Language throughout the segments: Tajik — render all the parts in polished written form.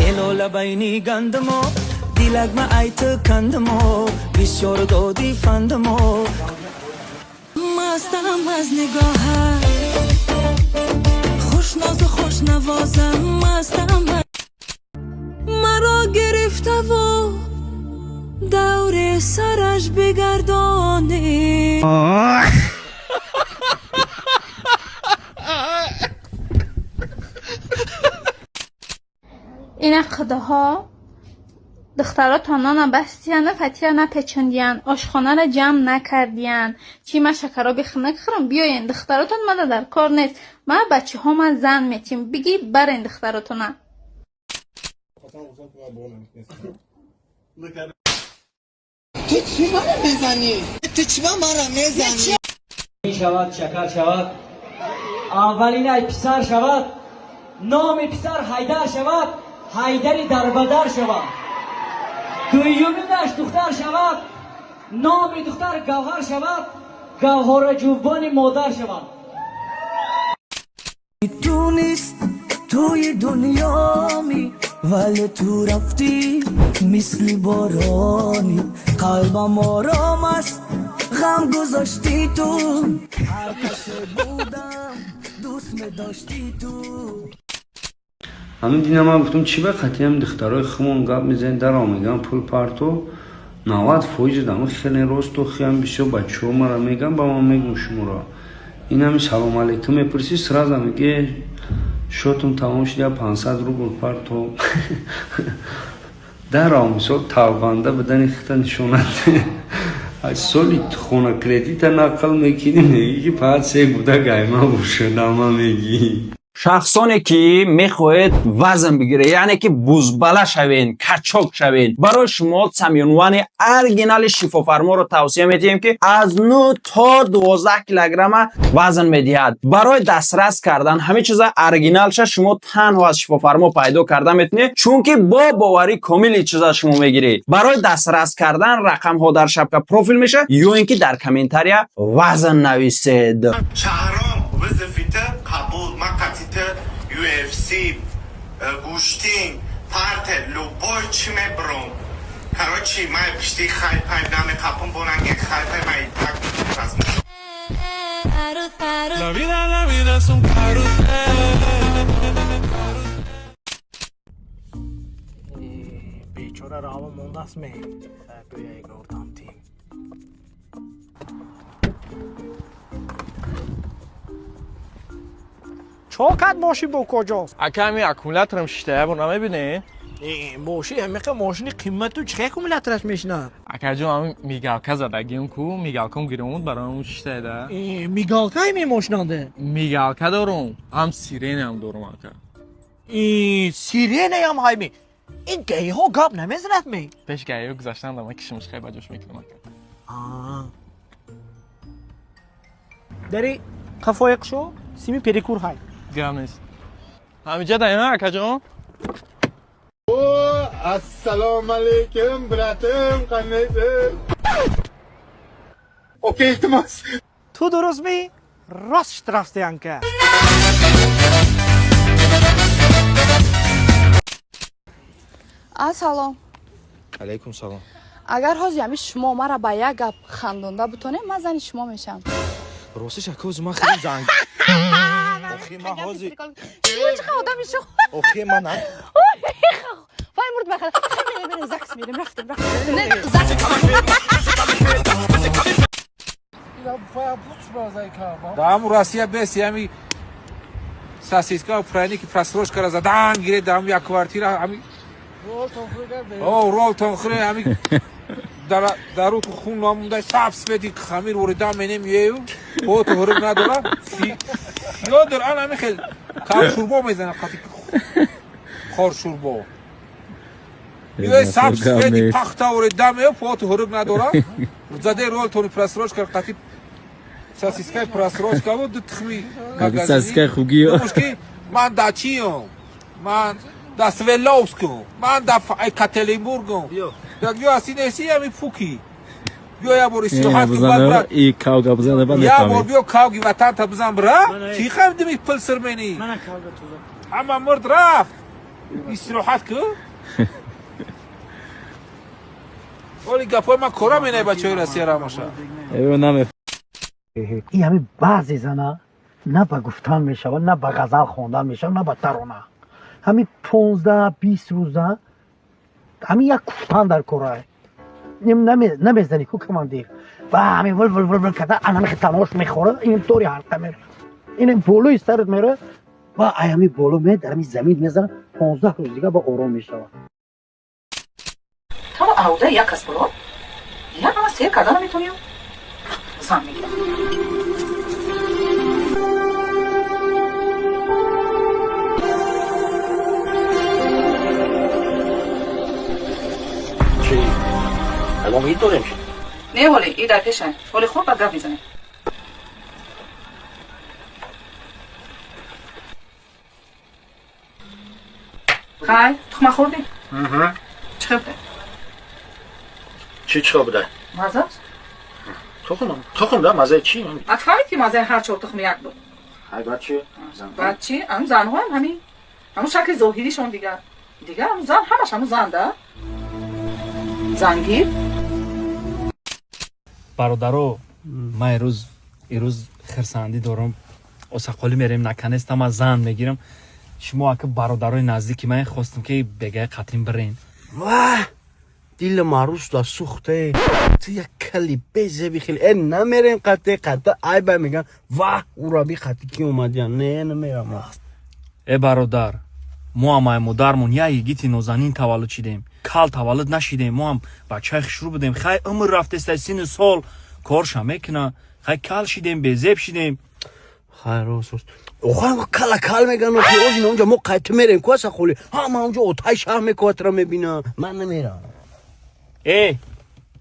Элола байни гандамо, дилагма айты кандамо, бисёр доди фандамо. Мастам аз нигоҳат, хушнозу хушнавозам, мастам. Маро гирифтаву даври сараш бигардонӣ. Ина худаҳо, духтаротон нона бастияну фатира напечондиян, ошхонара ҷамъ накардиян. Чӣ, ма шакароби хунук хӯрам? Биёен, духтаротон мада дар кор нест. Ма бачаҳома зан метим. Бигӣ барен духтаротона. تو چی منو میزنی؟ تو چی منو میزنی؟ شود شکر شود، اولین پسر شود، نام پسر حیدر شود، حیدری دربدر شود. دویومینش دختر شود، نام دختر گوهر شود، گوهر جوبان مادر شود. Ту нест туи дунёми, вале ту рафтӣ мисли борони, қалбам ором аст, ғам гузоштӣ ту, ҳар касе будам, дӯст медоштӣ ту. Ҳамин дина ман гуфтам, чӣ ба қатиам духтарои хумон гап мезанед, даро мегам пул парто, 90% дама хеле росту хиам бисёр бачаҳо мара мегам, ба ман мегум шуморо. Ин ҳами салом алейкум мепурсӣ, сразу меге шотум тамом шуда, 500 рубл парто. Даро мисол талбанда будани хита нишонат. Аз соли хона кредита нақл мекунӣ, мегӣ ки фақат се гуда гайма бошадама мегӣ. Шахсоне ки мехоҳед вазн бигиред, яъне ки бузбала шавен, качок шавен, барои шумо самюнвани оригинали шифофарморо тавсия медиҳем, ки аз 9 то 12 килограмма вазн медиҳад. Барои дастрас кардан ҳамин чиза оригиналша шумо танҳо аз шифофармо пайдо карда метавонед, чунки бо боварӣ комили чиза шумо мегиред. Барои дастрас кардан рақамҳо дар шапка профил мешавад ё ин ки дар комментария вазн нависед. Шаҳром, вызовите қабул. Ман қатита UFC, гӯштин, партер, любой чӣ мебурам. Короче, ман пишти хайпай намеқапам, боранги хайпай ман так разм. La vida, la vida es un carrusel. Бечора раво мондааст ме, бӯяи гордам тим. Чо кад мошин бо куҷост? Ака, ҳами аккумуляторам шиштая, бо намебинӣ? Мошин ҳамиқа мошини қимату чӣ аккумулятораш мешинад? Акаҷон, ҳами мигалка задагим ку, мигалкам гирёмуд, барои он шиштаяда. Мигалкае мемошинанде? Мигалка дорум, ҳам сиренаам дорум, ака. Сиренаям ҳайми? Ин гаиҳо гап намезанад ме? Пеш гаиҳо гузаштан дама кишимиш хай ба ҷош мекунам, ака. Дари қафои қушо сими перекур ҳай. Гап нест, ҳамиҷа даема, акаҷон. Assalomu alaykum, братим, qandaysiz? Aka, iltimos. Ту дуруст ми, рост штрафстоянка. Ассалом. Алайкум салом. Агар ҳозир ҳами шумо мара ба як гап хандонда бутонем, ман зани шумо мешавам. Ростиш, ака, ҳозир ман хеле занг, охи ман ҳозир Шумо чӣ одами шух? Охи ман на. Вай, мурд мехад. Мерем, ЗАГС мерем. Рафтем, рафтем, ЗАГС. Дааму Россия беси ҳами сосиска, пряники просрочкара задан гире, дааму як квартира ҳами о ролтон хӯре, ҳами даруту хун намонда, саб свети хамир ворида менем ею поту ҳуруб надора. Фёдор ан ҳами хел кавшурбо мезанад, қати хоршурбо ё саб свети пахта ворида меё, поту ҳуруб надора, заде ролтони просрочка қати сосискаи просрочка буд, ду тухми. Сосискаи хугиё. Ман да чиём, ман да Свердловском, ман да Екатеринбургом, ё аси неси ами пуки, биё як бор истироҳат кун, баъд брат. И кавга бизан, баъд як бор мефаҳмед. Биё кавги ватанта бизан, бра, чӣ хам дими пил сирмени. Ҳама мурд, рафт, истироҳат ку. Оли гапҳои ман кора менай, бачаҳои Россия рамоша. И ҳамин баъзе зана на ба гуфтан мешавад, на ба ғазал хондан мешавад, на ба тарона. Ҳамин 15-20 рӯза ҳамин як гуфтан дар кора намезанӣ ку, командир, ва ҳамин вил вил вил вил карда, анамихи танош мехӯрад, ин тори ҳалқа мера, ин болои сарат мера ва ай ҳамин боло ме дар ҳамин замин мезанад, 15 рӯз дига ба ором мешавад. Таба ауда як кас було. Як ама сер карда наметонем. Зан мегирам. Чӣ? Ягон ид дорем чӣ? Не, ҳоли и дар пеша. Ҳоли хуб ба гап мезанем. Хай, тухма хӯрдӣ? Чӣ хел буда? Чӣ чӣ буда? Мазаш? Тухм, тухм да, мазаи чӣ? Ат фаҳмид ки мазаи ҳар чор тухм як буд. Ҳай, баъд чӣ? Баъд чӣ? Ҳамун занҳоам ҳамин. Ҳамун шакли зоҳиришон дигар. Дигар ҳамун зан ҳамаш ҳамун зан да. Зангир. Бародаро, ман ирӯз хирсандӣ дорам, осақолӣ мерем, наконец-то ман зан мегирам. Шумо ака бародарои наздики ман, хостам ки бегаи қатин бирен. Ваҳ, дили маърус да сӯхте. Ту як кали безеби хеле. Э, намерем қате, қате айба меган. Ваҳ, ураби қати ки омадиян. Не, намерам. Э, бародар, мо ҳам ай модармон як йигити нозанин таваллуд шидем, кал таваллуд нашидем. Мо ҳам бачаи хушрӯ будем. Хай, умр рафтеста, сину сол корша мекуна. Хай, кал шидем, безеб шидем. Хай, рост, рост. Охай, кала кал меган, охи озин онҷа мо қайти мерем ку асақоли. Ҳама онҷо отай шаҳр мекуватра мебина. Ман намерам. Э,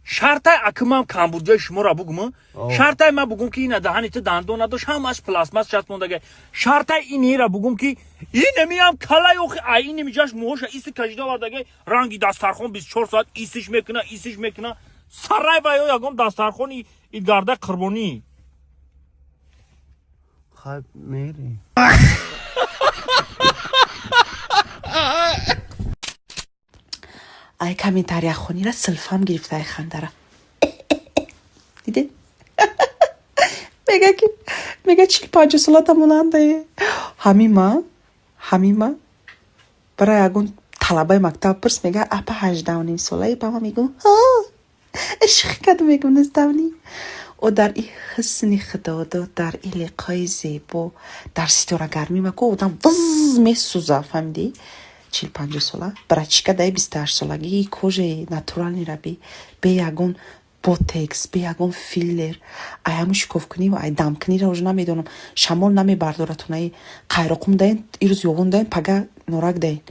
шартай аки ман камбудиёи шуморо бугум. Шартай ман бугум ки ина даҳани ту дандон надошт, ҳамаш пластмас часпондага. Шартай инера бугум ки инамиам калай, охи ай инамиҷаш мӯҳоша иси кашида овардага, ранги дастархон 24 соат исиш мекуна, исиш мекуна. Сарай ва ё ягон дастархони идгарда қурбонӣ. Хай, мерем. Ай комментарияхонира силфам гирифта, ай хандара. Дидед? Мега ки мега 40-50 солата монандае. Ҳамин ма барои ягон талабаи мактаб пурс, мега апа, 18.5 солае? Ба ман мегӯм, ҳа, ишқи кардам, мегӯм 19.5. О, дар и ҳусни худодод, дар и лиқои зебо, дар ситорагармӣ ма ку одам вз месӯза, фаҳмидӣ? 40-50 сола брачка даи 28 солагии кожаи натуральный раби, бе ягон ботекс, бе ягон филлер, ай ҳамун шукофкунӣ ва ай дамкунира уже намедонам, шамол намебардоратон, қайроқум даен, ирӯз ёвон даен, пага норак даен,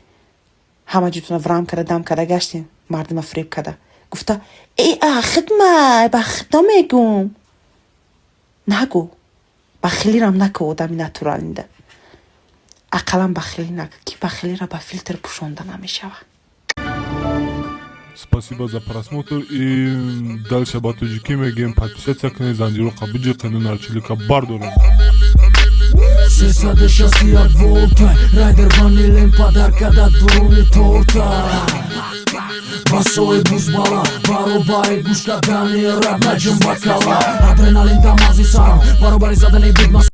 ҳама ҷутона врам карда, дам карда гаштем, мардима фиреб карда гуфта, э, ахидма ба худо мегум, нагӯ, бахилирам наку, одами натуральный да ақаллан бахилӣ наку, ки бахилиро ба филтр пӯшонда намешавад. Спасибо за просмотр и дальше ба тоҷикӣ мегӯем: подписаться кунед, занҷироқа биҷиқену нарчилика бардорем. 361 волта райдер ванилем падарка да дуруни торта. Басои бузбала баробари гӯш кардани раб наҷум ба кала, адреналин да мағзи сарам баробари задани бигма.